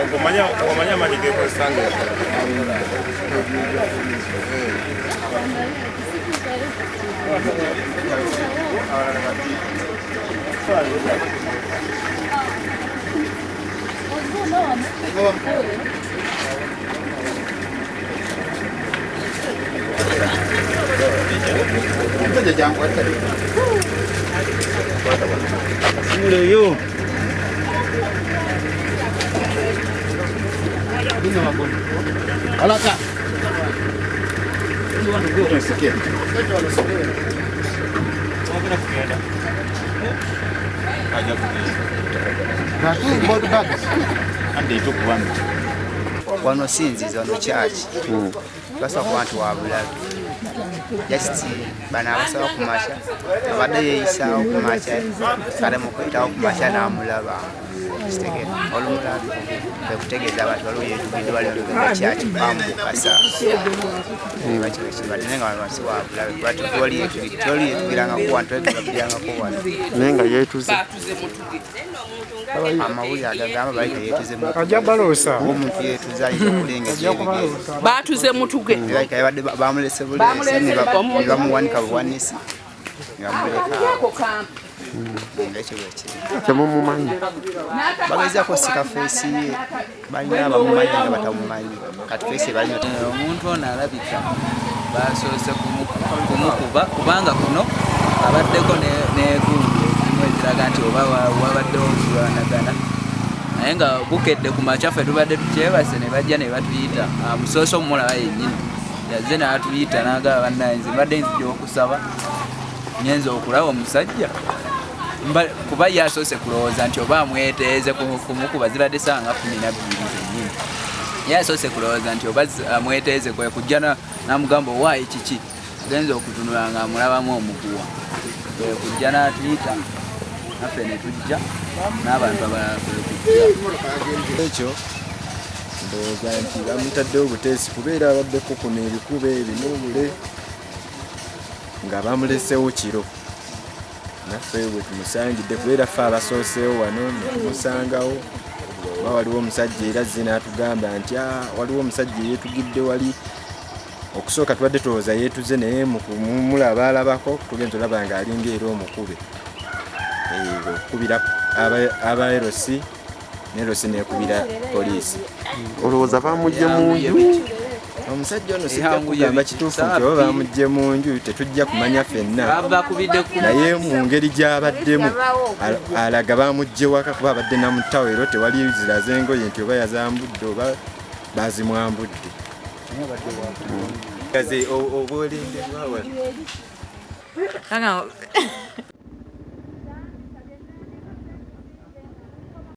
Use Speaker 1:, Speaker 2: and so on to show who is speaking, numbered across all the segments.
Speaker 1: Okumanya amaanyi gekozesa nga
Speaker 2: Leyo. Alaka.
Speaker 3: Wano sinziza wano kyaki basobola kuba nti wabulabe just bano abasaba kumakya abadde yeyisaawo kumakya kale mukuyitawo kumakya namulaba kitegera olumulabi kwekutegeeza abantu waliwo yetugidde wali olugenda kyaki bamukasa bakibadde naye nga wano wansi wabulabe kuba tewali yetugirangako wano twetugirangako wano
Speaker 4: naye nga yeetuze
Speaker 3: amawulire agagamba bali teyetuze
Speaker 5: Ajja baloosa.
Speaker 3: Omuntu yetuze ayinza okulengeza ebigere.
Speaker 6: Batuze mutuge.
Speaker 3: Yabadde bamulese bulesi ne bamuwanika buwanisi ne bamuleka ngaekyo bwekiri.
Speaker 4: Temumumanyi?
Speaker 3: Bagezaako sika feesi ye, balina abamumanyi nga batamumanyi, kati feesi balina.
Speaker 7: Omuntu ono alabika basoose kumukuba kubanga kuno abaddeko n'egundi ezimu eziraga nti oba wabaddewo okulwanagana, naye nga bukedde ku makya ffe tubadde tukyebase ne bajja ne batuyita. Musoose omulaba yennyini yazze n'atuyita n'agamba, bannaye nze mbadde nzija okusaba, ngenza okulaba omusajja kuba ye asoose kulowooza nti oba amweteeze kumukuba, zibadde saawa nga 12 zennyini. Ye asoose kulowooza nti oba amweteeze, kwe kujja n'amugamba owaayi kiki, agenza okutunula nga amulabamu omuguwa, kwe kujja n'atuyita naffe ne tujja n'abantu abalala kwe kujja.
Speaker 8: Ekyo ndowooza nti bamutaddewo buteesi kubeera abaddeko kuno ebikuba ebinuubule nga bamulesewo kiro, naffe bwe tumusangidde kubeera ffe abasooseewo wano ne tumusangawo, oba waliwo omusajja era azze n'atugamba nti waliwo omusajja eyeetugidde wali. Okusooka tubadde tulowooza yeetuze, naye mu kumulaba alabako tugenza olaba ng'alinga era omukube okukubira aba LC ne LC nekubira poliisi.
Speaker 4: Olowooza bamugye mu nju?
Speaker 8: Omusajja ono sijja kugamba kituufu nti oba bamugye mu nju, tetujja kumanya ffenna, naye mu ngeri gy'abaddemu alaga bamugye waka, kuba abadde namutawero, tewali ziraze engoye nti oba yazambudde oba bazimwambudde.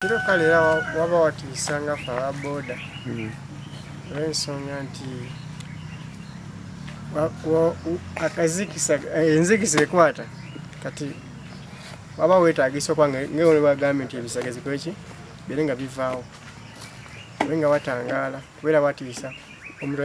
Speaker 5: Kiro kale era waba watiisa nga ffe aba boda, olw'ensonga nti akazikisa enzikisa ekwata, kati waba weetagisa okuba nga bagambye nti ebisagazi kweki bire nga bivaawo obe nga watangaala, kubeera watiisa omuntu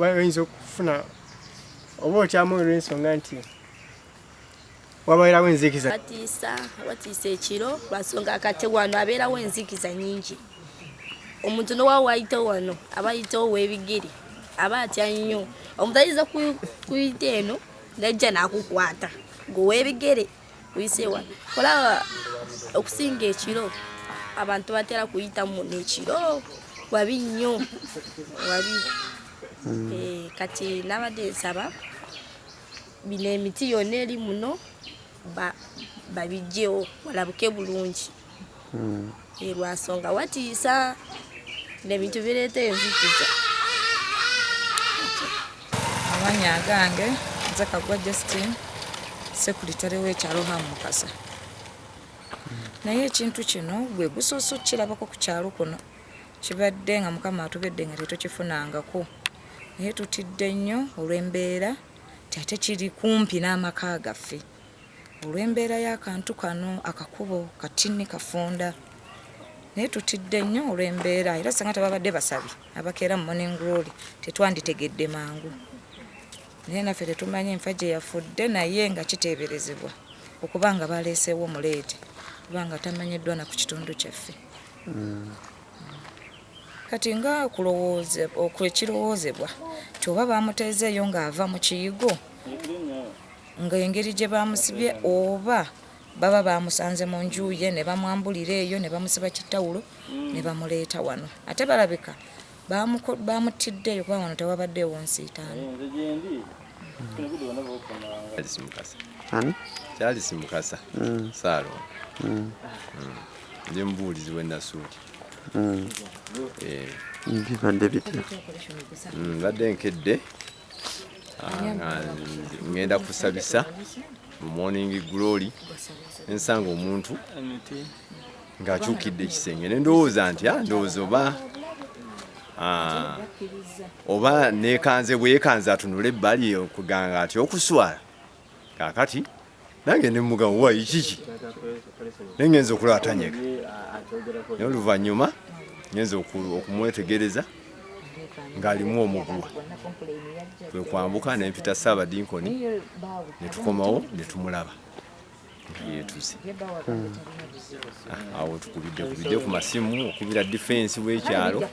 Speaker 5: ayinza okufuna oba otyamu olw'ensonga nti wabeerawo enzikiza.
Speaker 9: Watiisa, watiisa ekiro lwansonga akate wano abeerawo enzikiza nyingi. Omuntu nowa wayitawo wano aba ayitawo w'ebigere aba atya nnyo. Omuntu ayinza kuyita eno najja n'akukwata gwe w'ebigere uyise wano. Olaba okusinga ekiro abantu batera kuyita muno ekiro, wabi nnyo, wabi. Kati nabadde nsaba bino emiti yonna eri muno Babijjewo walabuke bulungi. Lwansonga watiisa n'ebintu bireeta enzikiza.
Speaker 2: Amannya agange nze Kagwa Justine, sekuritale w'ekyalo Ham Mukasa. Naye ekintu kino gwe gusoose okukirabako ku kyalo kuno, kibadde nga Mukama atubedde nga tetukifunangako, naye tutidde nnyo olw'embeera nti ate kiri kumpi n'amaka gaffe, olw'embeera y'akantu kano akakubo katini kafunda, naye tutidde nnyo olw'embeera. Era singa tebabadde basabi abakeera mu Morning Glory tetwanditegedde mangu, naye naffe tetumanyi enfa gye yafudde, naye nga kiteeberezebwa okuba nga baleeseewo omuleete kubanga tamanyiddwa na ku kitundu kyaffe. Kati nga ekirowoozebwa nti oba bamuteezeeyo ng'ava mu kiyigo ng'engeri gye bamusibye, oba baba bamusanze mu nju ye ne bamwambulira eyo ne bamusiba kitawulo ne bamuleeta wano. Ate balabika bamutiddeeyo kuba wano tewabaddeewo nsiitaano.
Speaker 4: Ani?
Speaker 6: Charles Mukasa. Saalongo. Ndi mubuulizi w'e Nasuuti.
Speaker 4: Bibadde bitya?
Speaker 6: Mbadde nkedde nga ngenda kusabisa mu Morning Glory, nsanga omuntu ng'akyukidde ekisenge, ne ndowooza nti ndowooza oba neekanze bwekanze atunule ebbali okuganga ati okuswala. Kaakati nange ne mugamba wayi kiki, ne ngenza okulaba tanyega, naye oluvannyuma ngenza okumwetegereza ng'alimu omuguwa, kwe kwambuka ne mpita Ssaabadinkoni ne tukomawo ne tumulaba nga yeetuze. Awo tukubidde ku masimu okubira difensi w'ekyalo,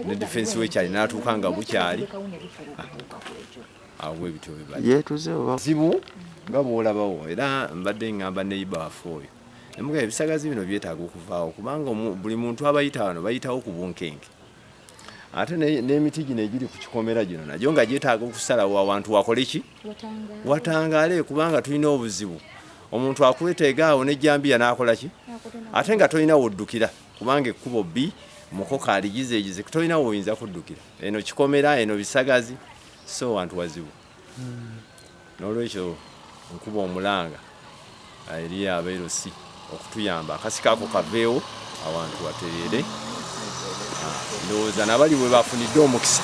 Speaker 6: ne difensi w'ekyalo n'atuuka nga bukyali. Awo bwe bityo bibadde.
Speaker 4: Yeetuze oba?
Speaker 6: Zibu nga bw'olabawo, era mbadde ŋŋamba neighbor waffe oyo, ne mugamba ebisagazi bino byetaaga okuvaawo kubanga buli muntu abayita wano bayitawo ku bunkenke, ate n'emiti gino egiri ku kikomera gino nagyo nga gyetaaga okusalawo awantu wakole ki, watangaale, kubanga tulina obuzibu. Omuntu akweteega awo n'ejjambiya n'akola ki, ate nga tolina woddukira kubanga ekkubo bbi, mukoka aligize egize, tolina woyinza kuddukira. Eno kikomera, eno bisagazi, so wantu wazibu. N'olwekyo nkuba omulanga eri abeerosi okutuyamba akasiko ako kaveewo awantu watereere. Ndowooza nabali we bafunidde omukisa,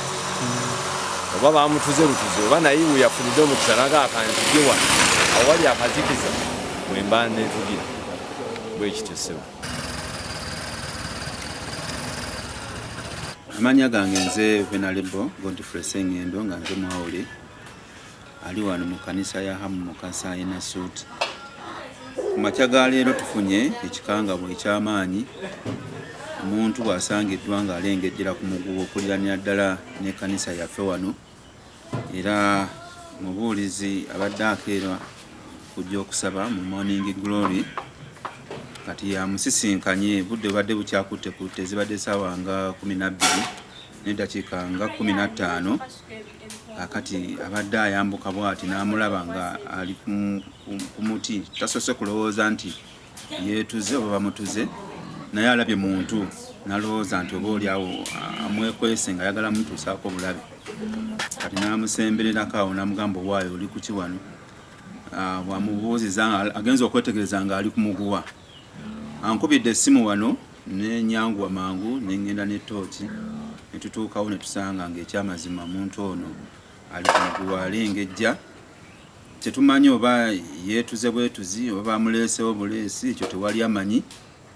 Speaker 6: oba bamutuze butuze, oba naye we yafunidde omukisa naga akanzigewa awali akazikiza bwe mba neetugira bwe kityo ssebo.
Speaker 10: Amannya gange nze Venerable Godfrey Sengendo, nga nze mwawule ali wano mu kanisa ya Ham Mukasa e Nasuuti. Ku makya ga leero tufunye ekikangabwa eky'amaanyi, omuntu bw'asangiddwa ng'alengejjera ku muguwa okuliranira ddala n'ekkanisa yaffe wano, era mubuulizi abadde akeera kujja okusaba mu Morning Glory, kati yamusisinkanye budde bubadde bukyakuttekutte, zibadde ssaawa nga 12 n'eddakiika nga 15. Akati abadde ayambuka bw'ati n'amulaba nga ali ku muti, tasoose kulowooza nti yeetuze oba bamutuze, naye alabye muntu n'alowooza nti oba oli awo amwekwese nga ayagala mutuusaako obulabe. Kati n'amusembererako awo n'amugamba owaayo oli kuki wano, bw'amubuuziza agenza okwetegereza ng'ali ku muguwa. Ankubidde essimu wano ne nyanguwa mangu ne ŋŋenda ne ttooki ne tutuukawo ne tusanga ng'ekyamazima omuntu ono ali ku muguwa alengejja. Tetumanyi oba yeetuze bwetuzi oba bamuleesewo buleesi, ekyo tewali amanyi,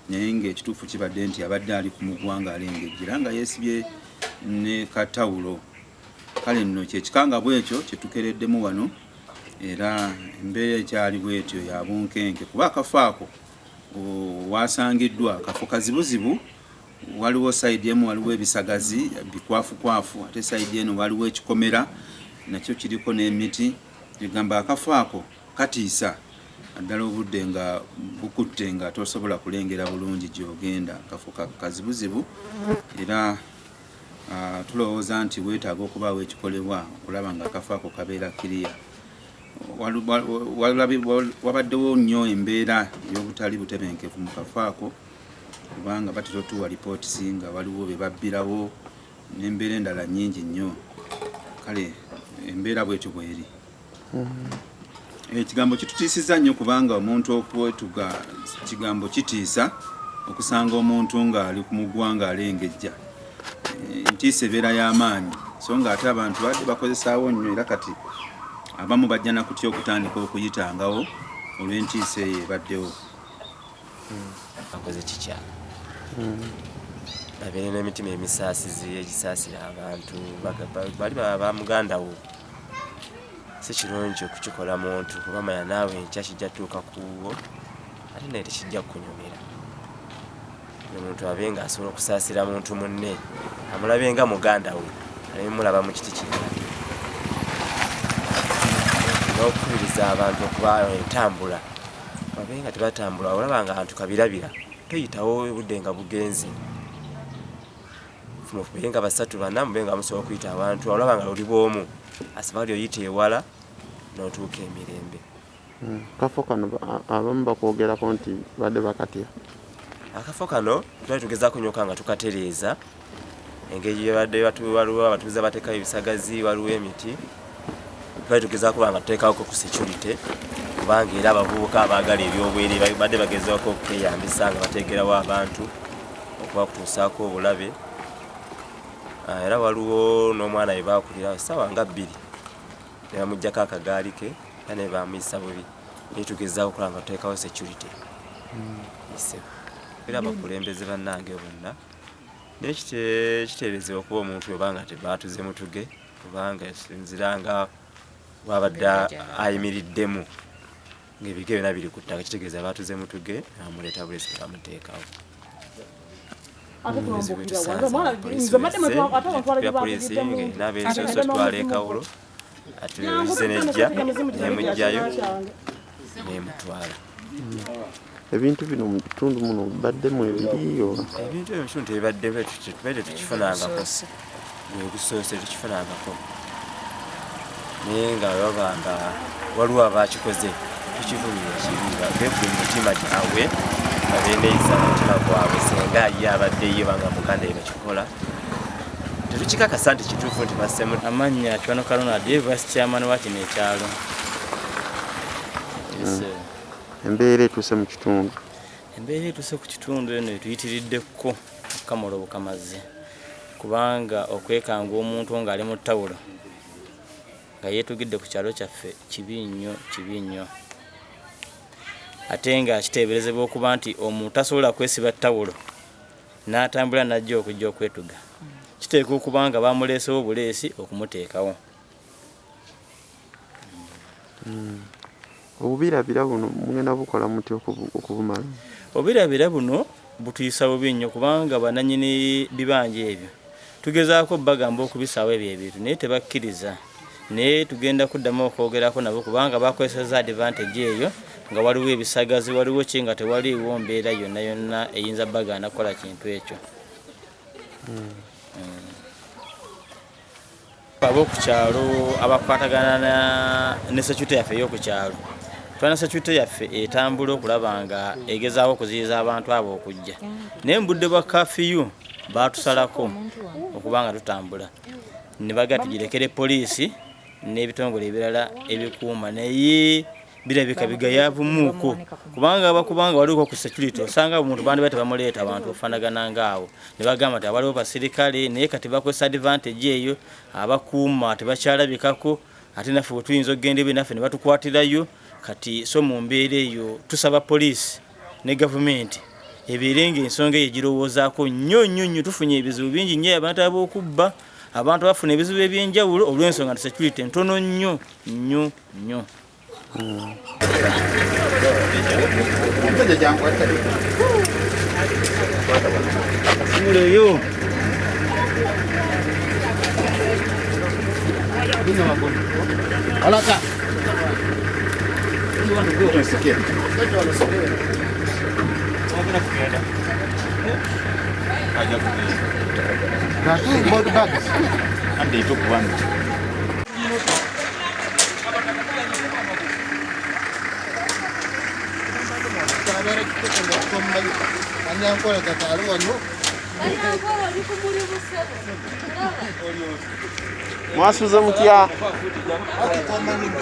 Speaker 10: naye ng'ekituufu kibadde nti abadde ali ku muguwa ng'alengejja era nga yeesibye ne katawulo. Kale nno kyekikangabwa ekyo kye tukereddemu wano, era embeera ekyali bwetyo ya bunkenke kuba akafo ako wasangiddwa akafo kazibuzibu. Waliwo sayidi emu waliwo ebisagazi bikwafukwafu, ate sayidi eno waliwo ekikomera nakyo kiriko n'emiti. Egamba akafo ako katiisa naddala obudde nga bukutte nga tosobola kulengera bulungi gy'ogenda. Akafo kazibuzibu era tulowooza nti weetaaga okubaawo ekikolebwa okulaba nga akafo ako kabeera kiriya. Wabaddewo nnyo embeera ey'obutali butebenkevu mu kafo ako, kubanga batera otuwa lipooti nga waliwo be babbirawo n'embeera endala nnyingi nnyo. Kale embeera bwetyo bweri. Ekigambo kitutiisizza nnyo, kubanga omuntu okwetuga kigambo kitiisa, okusanga omuntu ng'ali ku mugwa ng'alengejja, entiisa ebeera y'amaanyi. So ng'ate abantu badde bakozesaawo nnyo, era kati abamu bajja nakutya okutandika okuyitangawo olw'entiisa eyo ebaddewo.
Speaker 11: Bakoze kikya babeere n'emitima emisaasizi egisaasira abantu. Bali baba ba muganda wo, si kirungi okukikola muntu, kuba manya naawe enkya kijja tuuka kuwo, ate naye tekijja kukunyumira. Omuntu abe nga asobola okusaasira muntu munne, amulabe nga muganda we, alemulaba mu kiti kirala. N'okukubiriza abantu okuba entambula, babe nga tebatambula olaba nga abantu kabirabira, toyitawo obudde nga bugenze. Mube nga basatu bana, mube nga musobola okuyita abantu. Olaba nga oli bwomu, asibali oyita ewala n'otuuka emirembe.
Speaker 4: Kafo kano abamu bakwogerako nti badde bakatya.
Speaker 11: Akafo kano twali tugezaako nnyo nga tukatereeza engeri gyebadde waliwo abatuuze abateekayo ebisagazi, waliwo emiti. Twali tugezaako nga tuteekawoko ku security, kubanga era abavubuka abaagala ebyobwere badde bagezaako okweyambisa nga bateekerawo abantu okubakutuusaako obulabe. Era waliwo n'omwana we baakulira essaawa nga 2 ne bamuggyako akagaali ke era ne bamuyisa bubi, naye tugezaako okulaba nga tuteekawo security. Era abakulembeze bannange bonna, naye kiteeberezebwa okuba omuntu oba nga tebaatuze mutuge, kubanga nzira nga bw'abadde ayimiriddemu ng'ebige byonna biri ku ttaka, kitegeeza baatuze mutuge amuleeta bulesi ne bamuteekawo. Polisi ng'erina twala ekawulo, ate eze nejja nemugjayo nemutwala.
Speaker 4: Ebintu bino mu kitundu muno baddemu ebiriyo?
Speaker 11: Ebintu ebyo mu kitundu tebibadde, tubadde tukifunangako, gwe gusoose tukifunangako, naye nga baba nga waliwo abakikoze tukivumira ekibi, bave ku mitima gyabwe, babeneeyisa mu mutima gwabwe. Senga ye abadde ye banga muganda ye bakikola, tetukikakasa nti kituufu nti bassemu.
Speaker 12: Amannya Kiwanuka Ronald, vice chairman wa kino ekyalo.
Speaker 4: Embeera etuuse mu kitundu?
Speaker 12: Embeera etuuse ku kitundu eno etuyitiriddeko okukamala obukamazi, kubanga okwekanga omuntu ng'ali mu ttawulo nga yeetugidde ku kyalo kyaffe kibi nnyo, kibi nnyo. Ate nga kiteeberezebwa okuba nti omuntu tasobola kwesiba ttawulo n'atambula n'ajja okujja okwetuga. Kiteekwa okuba nga bamuleesewo obuleesi okumuteekawo.
Speaker 4: Obubirabira buno mugenda bukola mutya okubumala?
Speaker 12: Obubirabira buno butuyisa bubi nnyo, kubanga bannannyini bibanja ebyo tugezaako bagamba okubisaawo ebyo ebintu, naye tebakkiriza. Naye tugenda kuddamu okwogerako nabo, kubanga bakozesezza advantage eyo nga waliwo ebisagazi, waliwo ki, nga tewaliiwo mbeera yonna yonna eyinza bagaana kukola kintu ekyo. Ab'oku kyalo abakwatagana ne security yaffe ey'oku kyalo, tulina security yaffe etambula okulaba nga egezaako okuziyiza abantu abo okujja, naye mu budde bwa kafiyu baatusalako okuba nga tutambula, ne baga tugirekere poliisi n'ebitongole ebirala ebikuuma, naye birabika bigayavumuuko, kubanga bakubanga waliwo ku security osanga omuntu bandi tebamuleeta abantu ofaanagana ngaawo, ne bagamba nti abaliwo basirikale, naye kati bakozesa advantage eyo, abakuuma tebakyalabikako, ate naffe bwe tuyinza okugenda ebe naffe ne batukwatirayo. Kati so mu mbeera eyo tusaba poliisi ne gavumenti ebeere ng'ensonga eyo egirowoozaako nnyo nnyo nnyo. Tufunye ebizibu bingi nnyo, abantu ab'okubba abantu bafuna ebizibu ebyenjawulo olw'ensonga nti security ntono nnyo nnyo nnyo. Simuleyo.
Speaker 13: Haraka.
Speaker 10: And they took one.
Speaker 4: Mwasuze mutya?